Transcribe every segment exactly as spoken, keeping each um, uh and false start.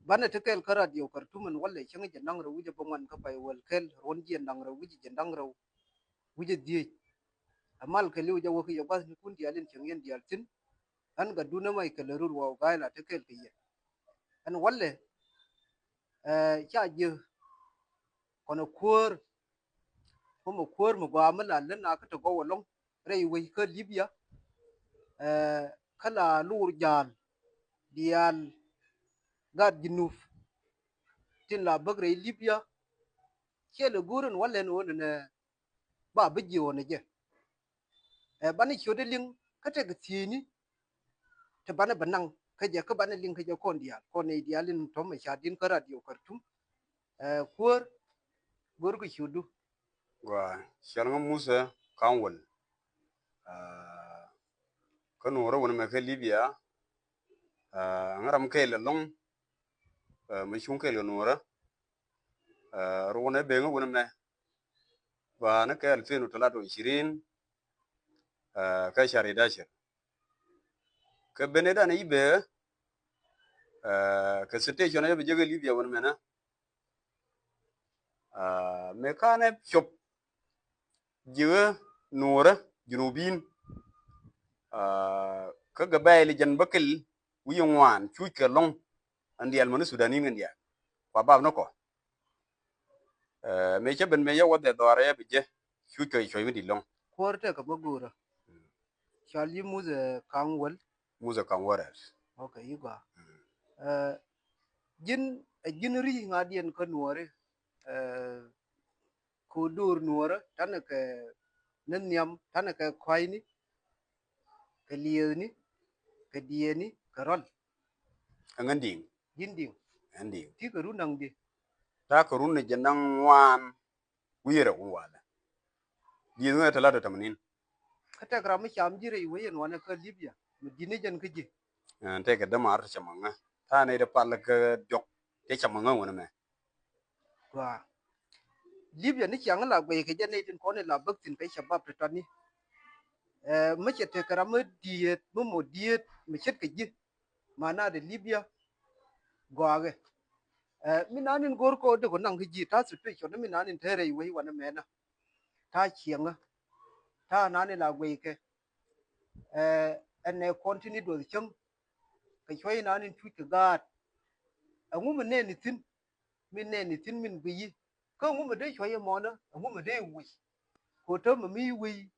Banɛ ti kɛl kä radio Khartoum ɛn walɛ cäŋ jɛ naŋ rɛw wi̱cɛ bä ŋuan kä pay wäl kɛl ruɔ̱n jiɛn naŋ rɛw wi̱cɛ jɛ naŋ rɛw wi̱cɛ dhiec. Ɛ mal kɛ li̱w jɛ wä kä yɛ gua̱thnikun diaal in cäŋ yɛn diaal thi̱n. Ɣän gatdun ɛmɔ ikɛ lɛ rut waw ga̱a̱c la ti kɛl kɛ yɛ. Ɛn walɛ, ɛ, ca ji̱ kɔnɛ kuäär kä mɛ kuäär mɛ gɔaa mi la lät na kä ti gɔw ɛlɔ̱ŋ rɛy wec kä Libya. Ɛ, kä la lur ja̱a̱l diaal gaat Junub tin la bäk rɛy Libya. Ciɛ lɛ go̱o̱r ɛn walɛ ɛn ɣöö nɛnɛ ba bi jiɛ ɣɔn ɛ jɛ. Ɛ, banɛ ciötdä liŋ kä tɛk thiecni ti banɛ bɛ naŋ kä jɛ kä banɛ liŋ kä jɛ kɔn diaal kɔn nɛy diaal in tɔ̱mɛ ca di̱n kä radio Khartoum. Ɛ, kuäär, go̱o̱r kɛ ciötdu. Gua, cɛl ŋä Musa Kaŋ Wäl. Ɛ, kä nuɔrä wänɛ mɛ kä Libya. Ɛ, ŋä ram kɛɛl ɛlɔ̱ŋ. Ɛ, mɛ cuŋ kɛɛl kɛ nuɔrä. Ɛ, ruɔnɛ ben ŋä wänɛ mɛ. Ba ni kɛ alfin u talata wa ishirin, ɛ, kä shari dashir. Kɛ ben idan ibe, ɛ, kɛ situation ibe jek Libya wän mɛnɛ. Ɛ, mɛ kanɛ cop ji̱ nuɔrä Junubin. Ɛ, kä gabɛɛl jɛn bä kɛl wi̱i̱ ŋuan cuc kɛ lɔŋ. Ɛn diaal mäni Sudanin kɛn diaal. Kua bap ni kɔ. Ɛ, mëë cä ben mëë yɛ wä dhɛ dhɔaarɛ yɛ bi jɛ. Cu cuɔy cuɔy mi di̱t lɔ̱ŋ. Kuäär tɛk kɛ bä go̱o̱rä. Cɔal ji̱ Muthɛ Kaŋ Wäl. Muthɛ Kaŋ Wäl. Ok, i̱ gɔaa. Ɛ, ji̱n, ɛ, ji̱n ri̱c ŋa̱diɛn kä nuɔɔri. Ɛ, kɛ ɣöö do̱r nuɔɔrä tanɛ kɛ ni nhiam, tanɛ kɛ kɔ̱a̱cni, kɛ liɛɛthni, kɛ diɛɛni, kɛ rɔl. Ɛŋä di̱i̱ŋ? Ji̱n di̱i̱ŋ. Ɛn di̱i̱ŋ. Ti kɛ run naŋ di? Ta kɛ run ni jɛ naŋ ŋuan. Wi̱i̱ rɛw wun walɛ. Di̱i̱ŋ ɛ talata tamanin. Kä tɛk ram mi cam ji̱ rɛy wec ɛn wanɛ kä Libya mi di̱t ni jɛn kä ji̱. Ɛn tɛk kɛ dämaar ti cam aŋä. Ta nɛy ti pal kä diɔk ti cam aŋä wänɛ mɛ. Gua. Libya ni ciaŋ la guɛy kɛ jɛ nɛy tin kɔn in la bäk thi̱n kɛ cabab ti tɔni. Ɛ, mi cɛ tekɛ ram mi diet, mi mɔ diet, mi ce̱tkɛ ji̱. Manadɛ Libya gɔakɛ. Ɛ, mi nan in go̱r kɔ dee kɔ naŋ kä ji̱ ta situation mi nan in te rɛy wec wanɛ mɛnä. Ta ciɛŋä. Ta nan in la guɛy kɛ. Ɛ, ɛnɛ kɔn tin i̱ duɔth cäŋ. Kɛ cuɔ̱c nan in cuc kɛ gaat. Ɛŋu mi nɛn i̱ thi̱n. Min nɛn i̱ thi̱n min guiyi. Kä ɛŋu mi dee cuɔ̱c ɛmɔnä, ɛŋu mi dee wi̱c. Ko̱ täämɛ mi wi̱c,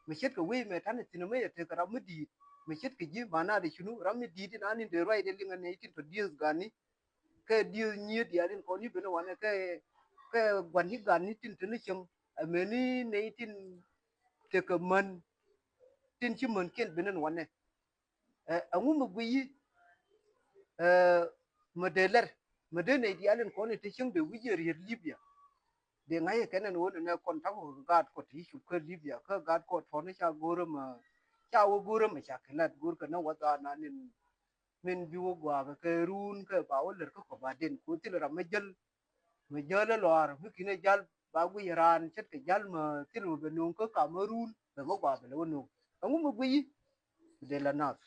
mi ce̱tkɛ wi̱c mɛ ta̱nɛ thi̱n ɛmɛ yɛ tekɛ ram mi di̱i̱t, mi ce̱tkɛ ji̱ manadɛ cunu, ram mi di̱i̱t in an in dee ruacdɛ liŋ ɛn nɛy tin tɔ dieth gani. Kɛ dieth nyiet diaal in kɔn i̱ ben ɛ wanɛ kɛ, kɛ gua̱n i̱ gani tin te ni cäŋ, ɛmɛni nɛy tin tekɛ män, tin ci mänkiɛn ben ɛn wanɛ. Ɛ, ɛŋu mi guiyi, ɛ, mi dee lɛr, mi dee nɛy diaal in kɔn in te cieŋ dee wi̱c yɛ riet Libya. Dee ŋa̱c yɛ kɛn ɛn ɣöö nɛnɛ kɔn ta̱kɔ kɛ gaat kɔ te ci cup kä Libya, kä gaat kɔ tɔ̱ni ca go̱o̱rä mɛ, ca wä go̱o̱rä mɛ ca kɛ lat go̱o̱r kɛ nä wä dhaar nan in min bi wä gɔaa kɛ kɛ ruun kɛ ba wä lɛr kä kɔ ba den ko thil ram mɛ jäl. Mi jäl ɛ lɔaar mi kinɛ jal ba guic raan ce̱tkɛ jal mi thil mi bɛ no̱o̱ŋ kä Kamerun bɛ mi gɔaa bɛ lɛ wä no̱o̱ŋ. Ɛŋu mi guic i̱ mi dee la naath.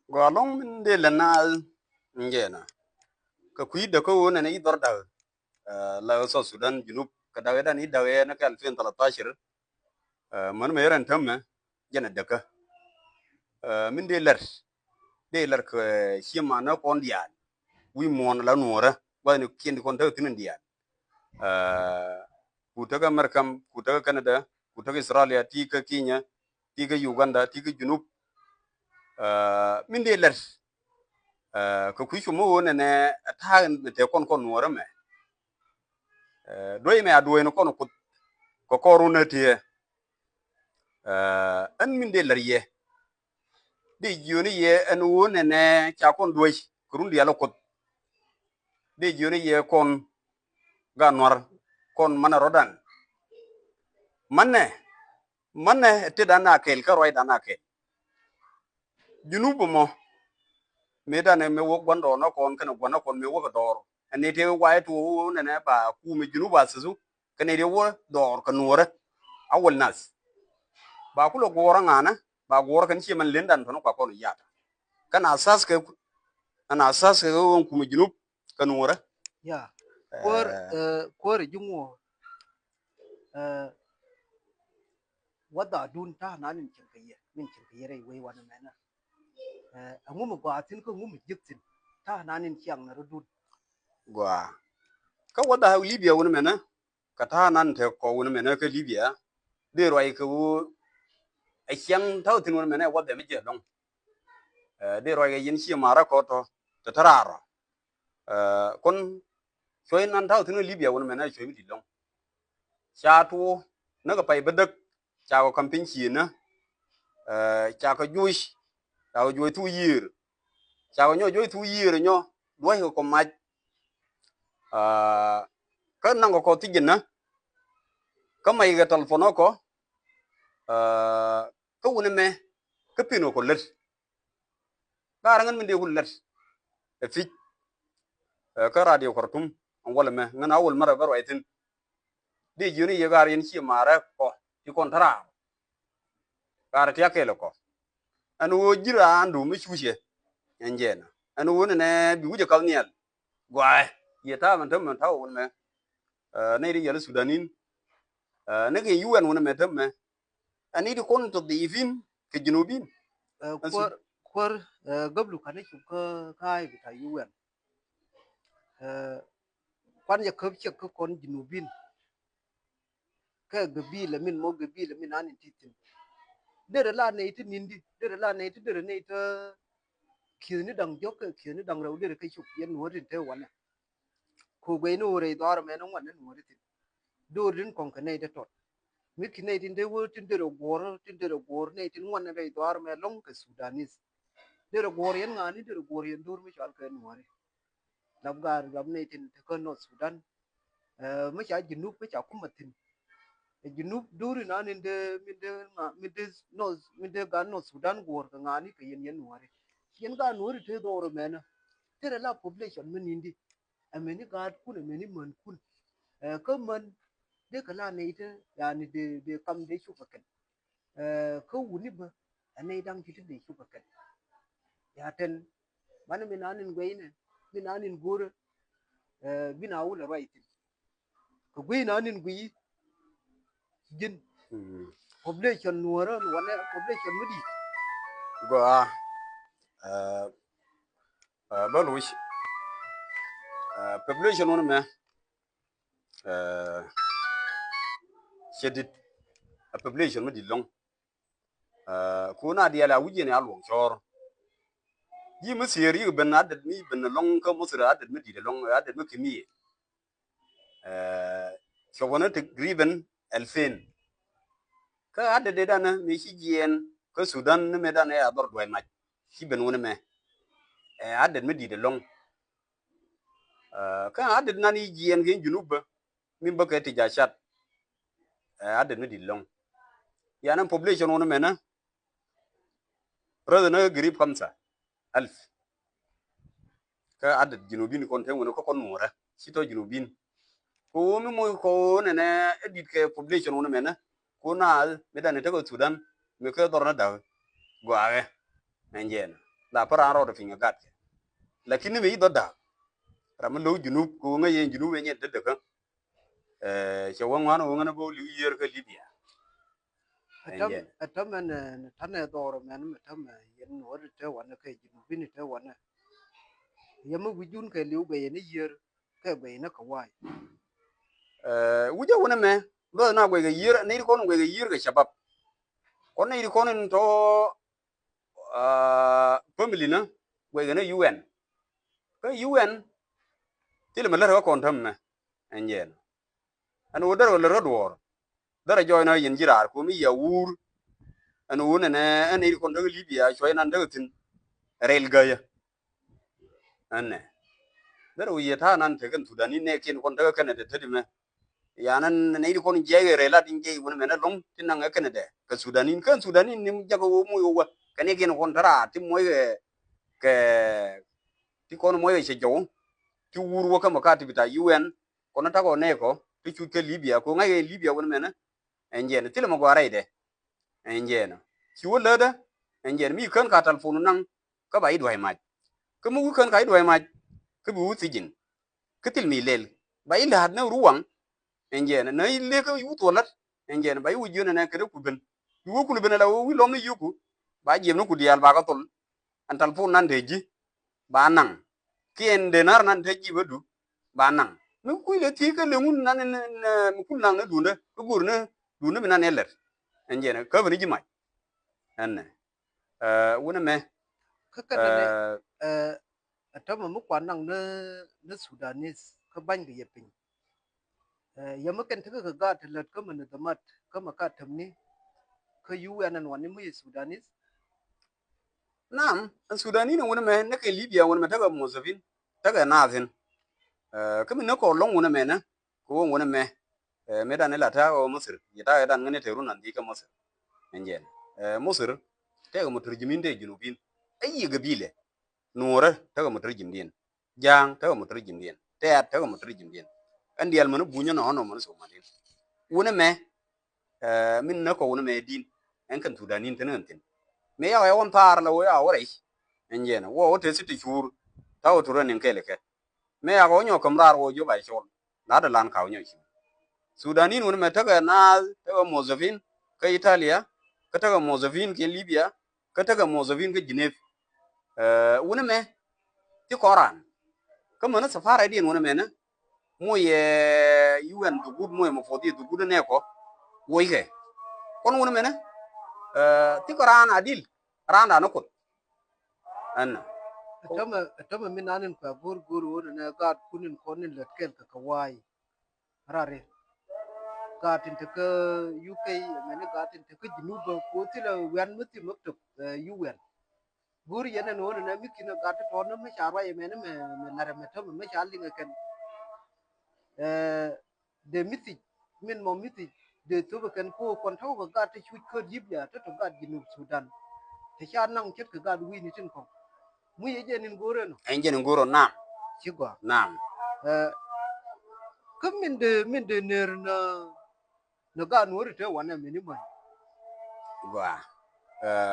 Gɔaa lɔ̱ŋ min dee la naath. Njɛɛna kɛ kui̱ däk kä ɣöö nɛnɛ i̱ dhɔr da̱k. Ɛ, la ɣä South Sudan Junub kɛ da̱k ɛ dan i̱ da̱k ɛ ni kɛ alfin talatashir. Ɛ, män mɛ yɛrɛn tämɛ jɛn ɛ däkä. Ɛ, min dee lɛr dee lɛr kɛ cie manä kɔn diaal wi̱i̱ muɔ̱ɔ̱n la nuɔ̱ɔ̱rä gua̱thni kiɛn ti kɔn tekɛ thi̱n in diaal. Ɛ, ku tekɛ America, ku tekɛ Canada, ku tekɛ Australia, ti kä Kenya, ti kä Uganda, ti kä Junub. Ɛ, min dee lɛr, ɛ, kɛ kui̱ cu mi ɣöö nɛnɛ ɛ ta̱a̱ in te kɔn kɔn nuɔ̱ɔ̱rä mɛ. Ɛ, duec mɛ a duec ni kɔn kuth kɛ kɔr run ɛ tiee. Ɛ, ɛn min dee lɛr yɛ dee jiöni yɛ ɛn ɣöö nɛnɛ ca kɔn duec kɛ run diaal ɛ kuth. Dee jiöni yɛ kɔn gaat nuar kɔn manɛ rɔ̱dan. Manɛ, manɛ ɛ tetdan a kɛl kä ruacdan a kɛl. Junub mɔ mëë danɛ mëë wä gua̱ndɔɔŋnikɔn kɛnɛ gua̱ndɔɔŋnikɔn mëë wä kɛ dɔɔr. Ɛn ni tëë wayɛ tuɔɔk wä nɛnɛ ba kumɛ Junub a thisu kɛnɛ tëë wä dɔɔr kɛ nuɔrɛ. A wäl nath ba kulɛ guɔɔr aŋanɛ ba guɔɔr kɛn ciɛ mɛn lendan tɔni kua kɔn ya̱a̱t. Kɛn a thath kɛ Ɛn asas kɛ ɣöö ɛn kumɛ Junub kä Nuɔrɛ. Ya. Kuäär, eh, kuäär ji̱ ŋuɔ. Eh, wädha dun ta̱a̱ nan in cieŋ kɛ yɛ, min cieŋ kɛ yɛ rɛy wei wanɛ mɛnɛ. Eh, ɛŋu mi gɔaa thi̱n kä ɛŋu mi jiäk thi̱n ta̱a̱ nan in ciaŋ na rɔ dun. Gɔaa. Kä wädha Libya wanɛ mɛnɛ. Kä ta̱a̱ nan te kɔ wun mɛnɛ kä Libya. Dee ruac kɛ wu ɛ ciaŋ ta̱a̱ thi̱n wun mɛnɛ wä dhɛm jɛ lɔŋ. Eh, dee ruac kɛ yin ci marä kɔ tɔ te te raar rɔ. Eh, kɔn cuɔy nan ta̱a̱ thi̱n wun Libya wun mɛnɛ cuɔy mi di̱t lɔŋ. Ca tuɔ näk kɛ pay bädäk ca kɔ kampiny ci nä. Eh, ca kɔ juuc ca kɔ juuc thuk yiër. Ca kɔ nyɔ juuc thuk yiër nyɔ duac kɛ kɔ mac. Ah, kä naŋ kɔ kɔ thi̱c jinä. Kä mac kɛ telephone kɔ. Ah, kä wuni mɛ kä pin kɔ lät. Kä ar ŋän mi dee kun lät ɛ thi̱c. Eh, kä radio Khartoum an wal mɛ ŋän awal mara bä ruac thi̱n. Dee jiöni yɛ gar yɛn ci marɛ kɔ ci kɔn tara. Gar ti akɛl kɔ. Ɛn ɣöö ji̱ raandu mi cucɛ ɛn jɛɛn ɛn ɣöö nɛnɛ bi wi̱cɛ kath nhial. Guaɛ yɛ ta̱a̱ mɛn täämɛ ta̱a̱ wun mɛ. Eh, nɛy ti yɛl Sudanin. Eh, ni kɛ U N wun mɛ täämɛ. Ɛn ni ti kɔn tɔ dhifin kɛ Junubin. Eh, kuäär, kuäär, eh, gäblu kanɛ cuk kä ka̱a̱c bi ta̱a̱ U N. Eh, kuan jɛ käp ciɛk kä kɔn Junubin. Kɛ gabila min mɔ gabila min an in ti thi̱n. Derɛ la nɛy ti ni̱n di derɛ la nɛy ti derɛ nɛy ti ki̱thni da̱ŋ jɔk kɛ ki̱thni da̱ŋ rɛw derɛ kɛ cop yɛn nuɔ̱ɔ̱r tin te wanɛ. Ko guɛy ni wä rɛy dhɔaar mɛn ŋuan ni nuɔ̱ɔ̱r tin. Do̱r din kɔŋ kɛ nɛy ti tɔt mi ki nɛy tin te wä tin derɛ guɔ̱ɔ̱r tin derɛ guɔ̱ɔ̱r nɛy tin ŋuan ni rɛy dhɔaar mɛ lɔŋ kɛ Sudanis. Derɛ guɔ̱ɔ̱r yɛn ŋa̱a̱ni derɛ guɔ̱ɔ̱r yɛn do̱r mi cual kɛ nuɔ̱ɔ̱ri. Lap gaar lap nɛy tin te kä North Sudan. Eh, mi ca Junub mi ca kumɛ thi̱n. Ɛ Junub do̱ri nan in dee min dee ŋa min dee North min dee gaat North Sudan guɔ̱ɔ̱r kɛ ŋa̱a̱ni kɛ yɛn yɛn nuɔ̱ɔ̱ri. Yɛn gaat nuɔ̱ɔ̱ri te dhɔɔr mɛnä. Derɛ la population mi ni̱n di. Ɛ mɛni gaatkun ɛ mɛni mänkun. Eh, kä män dee kɛ la nɛy te yani dee dee kam dee cuk kɛ kɛn. Eh, kä wuni bä ɛ nɛy da̱ŋ ci ti dee cuk kɛ kɛn. Ya tɛn banɛ mi nanin guɛy nɛ mi nanin go̱rä. Eh, bi na wulɛ ruac thi̱n kɛ guiy nanin guiy ji̱n. Mm. Population nuɔrä wanɛ population mi di̱i̱t. Gɔaa. Eh, eh, bä luc. Eh, population wun mɛ. Eh, cɛ di̱t. A population mi di̱t lɔŋ. Eh, kun a diɛl a wi̱c yɛn a luɔk cɔɔr. Ji̱ mi thiëër yik ben adet mi ben lɔŋ kä Misir adet mi di̱t lɔŋ adet mi kimiye. Eh, cɔk wänä takriban alfin. Kä adet de danä mi ci jiɛɛn kä Sudan ni mi danä a dhɔr duay mac. Ci ben wänä mɛ. Eh, adet mi di̱t lɔŋ. Eh, kä adet nan i̱ jiɛɛn kɛ Junub bä min bä kɛ ti jacat. Eh, adet mi di̱t lɔŋ. Yan ɛn population wun mɛnä. Rɛth ni garib kamsa alf. Kä adet Junubin kɔn te wun kä kɔn nuɔrɛ ci tɔ Junubin. Ko mi moc ko nɛnɛ ɛ di̱t kɛ population wun mɛnä. Ko naath mi dan tekɛ Sudan mi kɛ dhɔr ni da̱k. Gɔaaɛ ɛn jɛɛn la pä raan rɔɔdɛ piny kɛ gat kɛ. Lakin ni mi i̱ dhɔr da̱k. Ram mi lo̱w Junub ko ŋäc yɛn Junub yɛn nyɛn dädäkä. Eh, cɛ wä ŋuan wä ŋän bä liw yiër kä Libya. Ɛn jɛɛn. Ɛtäm ɛn tanɛ dhɔr mɛn mɛ täm yɛn wä te wanɛ kɛ Junubin te wanɛ. Yɛ mi wi̱cun kɛ liw bɛ yɛn i̱ yiër kɛ bɛ yɛn kɛ wa̱a̱y. Eh, wi̱cä wunɛ mɛ luɔth na guɛc kɛ yiër nɛy ti kɔn guɛc kɛ yiër kɛ cabap. Kɔn nɛy ti kɔn in tɔ ah, family ni guɛc kɛ ni U N. Kä U N thilɛ mi lät kä kɔn täm mɛ ɛn jɛɛn. Ɛn ɣöö derɛ kɛ lät kä duɔ̱ɔ̱r derɛ jɔɔc ni ɣä yɛn ji̱ raar ko̱mi yɛ wuur. Ɛn ɣöö nɛnɛ ɛn i̱ kɔn däk Libya cuɔc nan däk thi̱n rɛl gäyä. Ɛnɛ derɛ ɣöö yɛ ta̱a̱ nan tekɛn Sudan in nɛɛkiɛn kɔn däk kɛnɛ te te di mɛ. Yan nɛy ti kɔn jiɛc kɛ rɛy lat in jiɛc wun mɛn ɛlɔŋ ti naŋ ɛ kɛnɛ dɛ kɛ Sudanin kɛn Sudanin ni jakɛ wä moc wä kɛn ikiɛn kɔn tara ti moc kɛ kɛ ti kɔn moc kɛ cɛ jɔw ti wur wä kä mɛ ka ti bi ta U N kɔn takɔ nɛɛkɔ ti cuc kɛ Libya ko ŋa̱c kɛ Libya wun mɛn ɛn jiɛn thilɛ mɛ gɔaa rɛy dɛ. Ɛn jiɛn ci wä lätdä ɛn jiɛn mi kän ka telephone naŋ kä ba i̱ dua̱c mac. Kä mi wi̱i̱ kän ka ji̱ duäc mac, kä bi wi̱i̱ thi̱ji̱n. Kä thil mi lɛl ba ji̱ la̱a̱t ni ruwaŋ. Ɛn jɛn na ji̱ lek kä yuth wä la̱t. Ɛn jɛn ba ji̱ wi̱i̱ jiön ɛnɛ kɛ dee ku ben. Bi wä kul ben ala wä wi̱i̱ lɔm ni yio̱ku. Ba jiɛp ni ku diaal ba kä thol. Ɛn tal pun nan te ji̱ ba naŋ. Kiɛn dee nar nan te ji̱ bä du ba naŋ. Mi kui̱ lɛ thiec kä leŋun nan mi kul naŋ ni duundä kä go̱o̱r ni duundä mi nan ɛ lɛr. Ɛn jɛn kä ben ji̱ mac. Ɛn nɛ wunɛ mɛ. Kä kɛn nɛ ɛ tämɛ mi kuan naŋ ni Sudanese kä bany kɛ yɛ piny. Yɛ mi kɛn tekɛ kɛ gaat ti lät kä mɛ ni dämat kä mɛ ka tämni kä yu ɛn ɛn wani mi yɛ Sudanese. Naam, ɛn Sudanese ni wunɛ mɛ ni kɛ Libya wunɛ mɛ tekɛ Museveni tekɛ nathin. Kä mi ni kɔ lɔŋ wunɛ mɛ ni kɛ wä wunɛ mɛ. Mëë dan ila ta̱a̱ ɣä Misir, yɛ ta̱a̱ ɣä dan ŋäni te run an dhiec kä Misir. Ɛn jɛn Misir tekɛ mutarjimin te Junubin. Ɛ yiëë gabilɛ. Nuɔrä tekɛ mutarjimdiɛn. Ja̱a̱ŋ tekɛ mutarjimdiɛn. Tɛ̈t tekɛ mutarjimdiɛn. Ɛn diaal mäni bunyä nɔnɔ mäni Somalin. Wunɛ mɛ min näk kɔ wunɛ mɛ din. Ɛn kɛn Sudanin thin ɣän thin. Mëë yak ɛ wä thaar la wee a wä rɛy. Ɛn jɛn wä wä te thi̱t ti cuur. Ta̱wä turä niŋ kɛɛl kɛ. Mëë yak wä nyɔk käm raar wä jiöp a col. La̱t lan kaw nyɔc. Sudanin wun mɛ tekɛ naath tekɛ Museveni kä Italia kä tekɛ Museveni kä Libya kä tekɛ Museveni kä Geneva. Wun mɛ ti kɔran kä mɛn safara diɛn wun mɛn moc yɛ U N dhukut moc mɛ fɔthi dhukut nɛ kɔ wockɛ. Kɔn wun mɛn ti kɔran adil. Randa ni kuth. Ɛn nɛ. Ɛ tämɛ ɛ tämɛ mi nan in kua go̱r go̱r wä nɛ gaat kun in kɔn in lät kɛl kɛ kɛ wa̱a̱. Rari gaat in tekä U K, mɛni gaat in tekä Junub bä ko thilɛ wian mi thi maktab U N. Go̱r yɛn ɛn wä nɛ mi kinɛ gaat ti tɔn mi ca ruac mɛni mɛ mɛ larɛ mɛ tämɛ mi ca liŋɛ kɛn. Dee mi̱thic min mɔ mi̱thic dee thop kɛn ko kɔn tɔk kɛ gat ti cuc kä Libya tɔk tɔk gat Junub Sudan. Te ca naŋ ce̱tkɛ gat wi̱i̱ni tin kɔŋ. Muc ɛ jɛ nin go̱o̱rɛ nɔ. Ɛn jɛ nin go̱o̱rɛ nam. Ci gɔaa. Nam. Kä min dee min dee ner nä nä gat nuɔ̱ri te wanɛ mini mɔny. Gɔaa.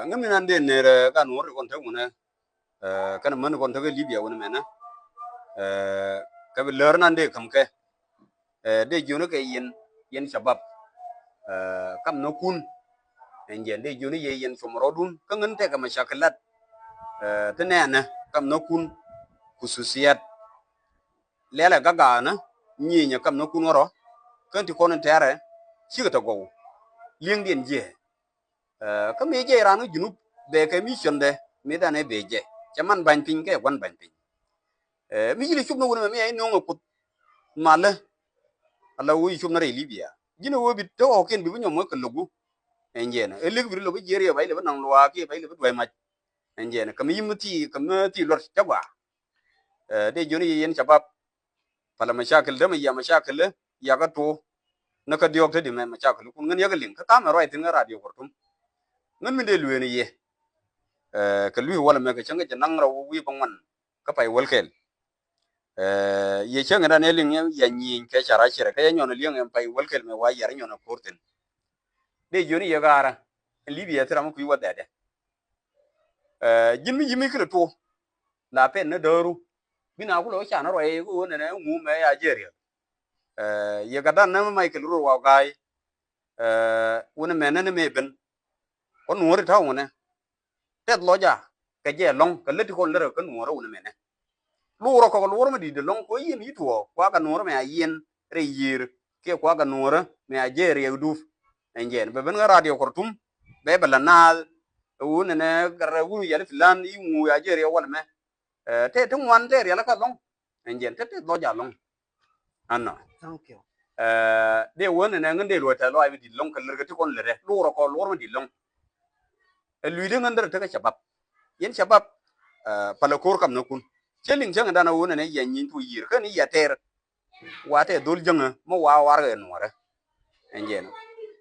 Ŋä min an dee ner gat nuɔ̱ri kɔn te ŋunɛ. Kɛn män kɔn tekɛ Libya wun mɛnɛ. Kɛ bi lär nan dee käm kɛ dee jiɔni kɛ yɛn, yɛn cabab. Kam nä kun ɛn jɛn dee jiɔni yɛ yɛn com rɔɔdun kä ŋän tekɛ mɛ cakilat. Ti nɛɛnɛ kam nä kun kususiyat. Lɛlɛ gagaanä nyinyɛ kam nä kun ɣärɔ kän ti kɔn in tɛrɛ cikɛ tɛ gɔw. Li̱eŋdiɛn jiɛ. Kä mëë jɛ ran kä Junub bɛ kɛ mi ciöndɛ mëë danɛ bɛ jɛ cɛ man ba̱ny piny kɛ gua̱n ba̱ny piny. Mi ci lɛ cop ni wun mɛ mi a i̱ no̱o̱ŋ ɛ kuth malä. Ala wee cop ni rɛy Libya ji̱n ɛ wee bi te ɣɔ̱kiɛn bi bi nyɔm wee kɛ lo̱ku. Ɛn jɛn ɛ lek bi ri lo̱k bi jiɛɛr yɛ ba ilɛ bi naŋ luaak kiɛ ba ilɛ bi dua̱c mac. Ɛn jɛn kɛ mi yi̱m mi thii kɛ mi thii luɔt cä gɔaa. Dee jiɔni yɛ yɛn cabab. Palɛ mashakil dämɛ yia mashakil yakä tuɔ. Ni kä diɔk te di mɛ mashakil kun ŋän yakä liŋ kä kamɛ ruac thi̱n kä radio Khartoum. Ŋän mi dee lueeni yɛ kɛ lui̱ walɛ mɛ kɛ cäŋ kɛ jɛ naŋ rɛw wi̱i̱ bä ŋuan kä pay wäl kɛl. Yɛ cäŋ kɛ dan ɛ liŋ yɛ nyieny kɛ ca rac cirɛ kä yɛ nyɔn ɛ liɛŋ ɛn pay wäl kɛl mɛ wa yar nyɔn ɛ ko̱r thi̱n. Dee jiɔni yɛ gaarä ɛn Libya thi̱n ram mi kui̱ wä dhɛɛdɛ. Ji̱n mi ji̱ mi kilɛ tuɔ la pɛn ni dääru. Bi na kulɛ wä can ruac ɣöö nɛnɛ ŋu mɛ ya jɛ riɛk. Yɛ gat dan nɛ mi Michael Rur wa ga̱a̱y. Wunɛ mɛnɛ ni mɛ ben kɔ nuɔ̱ɔ̱ri ta̱w wunɛ. Tɛth lɔca kɛ jɛ lɔ̱ŋ kɛ lät ti kɔn lät rɛ kä nuɔ̱ɔ̱rä wunɛ mɛnɛ. Luurä kɔk luurä mi di̱t lɔ̱ŋ kɔ yiɛn yi̱t wä kuakä nuɔ̱ɔ̱rä mɛ a yiɛn rɛy yiër kiɛ kuakä nuɔ̱ɔ̱rä mɛ a jɛ riɛk dup. Ɛn jɛn bɛ ben kä radio Khartoum bɛ bɛ la naath. Wunɛ nɛ gɛrɛ wun yɛl filan i̱ ŋu ya jɛ riɛk wal mɛ. Tɛ ti ŋuan tɛ riɛl kä lɔ̱ŋ. Ɛn jɛn te teth lɔc a lɔŋ. Anɔ. Thank you. Dee wä nɛnɛ ŋän dee luɔc tɛth lɔc mi di̱t lɔŋ kɛ lär kɛ ti kɔn lärɛ luurɛ kɔ luɔr mi di̱t lɔŋ. Ɛ lui̱dä ŋän därɛ tekɛ cabab. Yɛn cabab. Palɛ ko̱r kam ni kun. Cä liŋ cäŋ dan a wä nɛnɛ yɛ nyin tu yiër kä ni yɛ tɛɛr. Wa tɛ dhol jäŋä mi wa warkɛ nuɔrɛ. Ɛn jɛn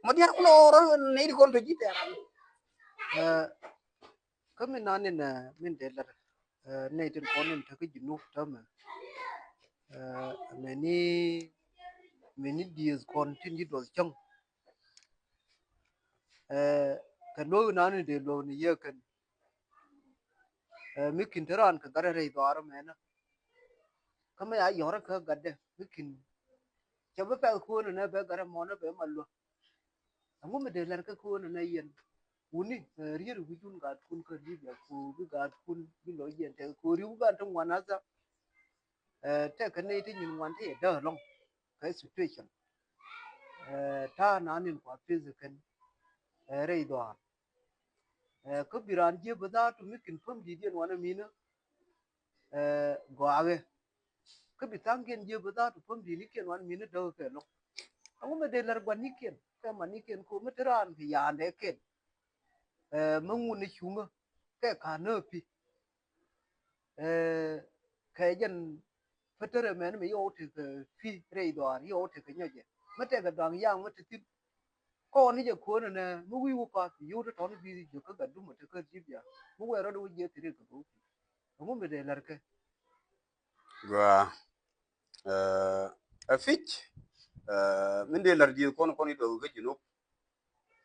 mɔ diaar kulɔ rɔ nɛy di kɔn tɔ ji̱ tɛɛr. Kä mi nan in min dee lät nɛy tin kɔn in te kä Junub täämɛ. Mɛni mɛni dieth kɔn tin ji̱ duɔth cäŋ. Kɛ luɔ̱k nan in dee luɔ̱k ni yɛ kɛn. Ɛ, mi kin te raan kɛ gat rɛy dhɔaar mɛnä. Kä mi a yɔrä kä gatdɛ mi kin. Cɛ bi pɛk ko̱n nɛ bɛ gat mɔnä bɛ ma luäk. Ɛŋu mi dee lɛr kä ko̱n nɛ yɛn. Wuni, ɛ, riet wi̱cun gaatkun kä Libya ku bi gaatkun bi lɔ yɛn tɛk ko̱ riw gan te ŋuan asa. Ɛ, tɛk kä nɛy te nyin ŋuan te yɛ däk ɛlɔ̱ŋ. Kä situation. Ɛ, ta̱a̱ na nin kua pith kɛn. Ɛ, rɛy dhɔaar. Ɛ, kä bi raan jiɛ bi dhaatu mi kin päm di̱t yɛn wanɛ minä. Ɛ, gɔaaŋɛ. Kä bi tha̱a̱ŋkiɛn jiɛ bi dhaatu päm di̱t nikiɛn wanɛ minä däk kɛ lɔ̱ŋ. Ɛŋu mi dee lɛr gua̱nikiɛn kɛ manikiɛn ko̱ mi te raan kɛ yaandɛ kɛn. Ɛ, mi ŋun ni cuŋä kɛ ka̱n nä pi. Ɛ, kɛ jɛn pätärɛ mɛn mi yɔw tekɛ pi rɛy dhɔaar yɔw tekɛ nyɔcɛ. Mi tekɛ dhaŋ yaŋ mi te thi̱n. Kɔn ni jɛ ko̱n nɛ mi wi̱i̱ wä path yio̱w te tɔn bi jiök kä gat dumä te kä Libya. Mi wɛɛ rɔ̱t wä jiɛ thi̱n kɛ bä wä pi. Ɛŋu mi dee lɛr kɛ. Gɔaa. Ɛ, ɛ pi̱c. Ɛ, min dee lɛr dieth kɔn kɔn i̱ dɔ̱k kä Junub.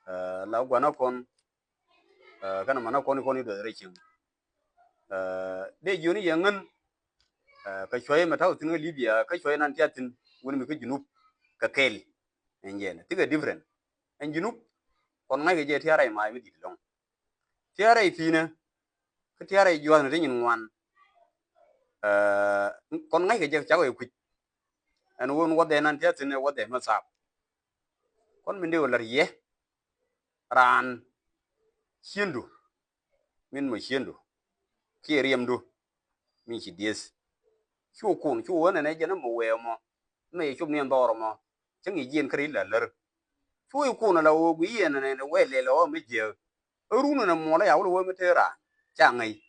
Ɛ, la guanä kɔn. Ɛ, kɛnɛ manä kɔn kɔn i̱ dɔ̱k rɛy cieŋ. Ɛ, dee jiöni yɛ ŋän. Ɛ, kɛ cuɔ̱c mɛ ta̱w thi̱n kä Libya kä cuɔ̱c nan tiath thi̱n wun mi kä Junub kɛ kɛl. Ɛn jɛn thikɛ different. Ɛn Junub kɔn ŋa̱ckɛ jɛ tia̱a̱ rɛy mac mi di̱t lɔ̱ŋ. Tia̱a̱ rɛy pi̱i̱nä kä tia̱a̱ rɛy jua̱thni ti nyin ŋuan. Ɛ, kɔn ŋa̱ckɛ jɛ cakɔ yɛ kui̱c. Ɛn wun wädhɛ nan tia̱a̱ thi̱n ɛ wädhɛ mi thap. Kɔn min dee wä lär yɛ raan ciëndu. Min mɔ ciëndu kiɛ riɛmdu min ci dieth. Cu kun cu wä nɛnɛ jɛn mɔ wee mɔ mɛ yɛ cop ni ɛn dhɔr mɔ. Cä ŋi̱i̱c jiɛn kä ri la lär. Cu i̱ kun ala wä gui yɛn nɛnɛ wee lɛl ɔ mi jiɛk. Ɛ run nɛ muɔlä ya wä lɛ wä mi te raan ca ŋäc.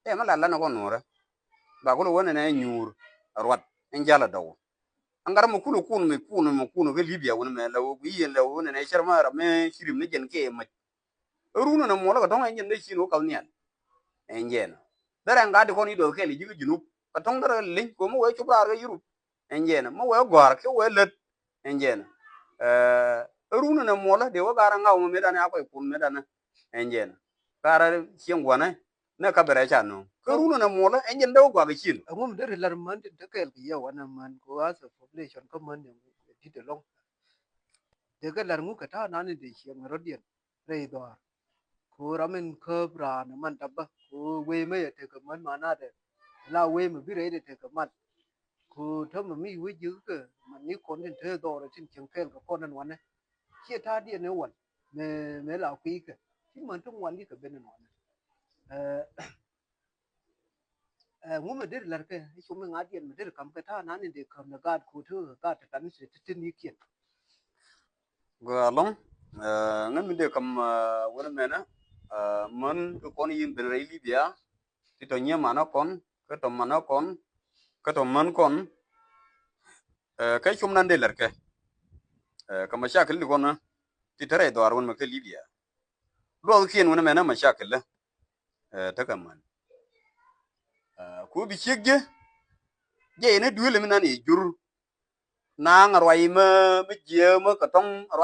Tɛ mi la län ɛ kɔn nuɔrä. Ba kulɛ wä nɛnɛ nyuur ɛ ruat ɛn jal ɛ dɔw. Aŋgar mɛ kulɛ kun mɛ kun mɛ kun kä Libya wun mɛ la wä gui yɛn la wä nɛnɛ cär ma ram mɛ ci rim ni jɛn kɛ mac. Ɛ run nɛ muɔlä kɛ tɔ̱ŋ ɛn jɛn dee cin wä kath nhial. Ɛn jɛn. Därɛ ŋa̱t di kɔn i̱ dɔ̱k kɛl i̱ ji̱ kä Junub kɛ tɔ̱ŋ därɛ leny kɛ mi wee cop raar kä Europe. Ɛn jɛn mi wee gɔ̱a̱r kiɛ wee lät. Ɛn jɛn. Ɛ run nɛ muɔlä dee wä gaarä ŋaw mɛ mëëdan a kɔc kun mëëdan. Ɛn jɛn. Gaarä cieŋ gua̱nɛ nɛ ka bɛ rɛc ca nööŋ kä run nɛ muɔlä ɛn jɛn dee wä gɔaa kɛ cin. Ɛŋu mi dee ri lar män tin te kɛɛl kɛ yɛ wanɛ män kɛ wä as a population kä män di̱t ɛlɔ̱ŋ. Dee kɛ lar ŋu kɛ ta̱a̱ nani dee cieŋ rɔ̱diɛn. Rɛy dhɔaar. Ko ram in käp raan man dapä ko wee mä yɛ tekɛ män manadɛ. La wee mä bi rɛy dɛ tekɛ mat. Ko tämɛ mi wee ji̱ kɛ man ni kɔn tin te dhɔr tin cieŋ kɛɛl kɛ kɔn in wanɛ. Ciɛ ta̱a̱ diɛn in wan mɛ mɛ la kui̱ kɛ ci man tin wan di kɛ ben in wanɛ. Ɛ, Ɛ, ŋu mɛ deri lɛr kɛ i̱ cum i̱ ŋa̱t yɛn mɛ deri ka̱m kɛ ta̱a̱ nan in dee ka̱m nɛ gaat ko̱ ti kɛ gaat ti kan i̱ ti tin i̱ kiɛn. Gɔaa ɛlɔ̱ŋ. Ɛ, ŋän mi dee ka̱m, ɛ, wänä mɛnä, ɛ, män ti kɔn i̱ ben rɛy Libya ti tɔ nyiee manä kɔn kä tɔ manä kɔn kä tɔ män kɔn. Ɛ, kɛ cum nan dee lɛr kɛ. Ɛ, kɛ mashakil ti kɔn ti te rɛy dhɔaar wän mɛ kä Libya. Luɔthkiɛn wänä mɛnä mashakil lä. Ɛ, tekɛ män. Ɛ, ku bi ciek jɛ jɛ yɛn i̱ duël mi nan i̱ jur. Naaŋ a ruac imä mi jiäämä kɛ tɔ̱ŋ a ruac.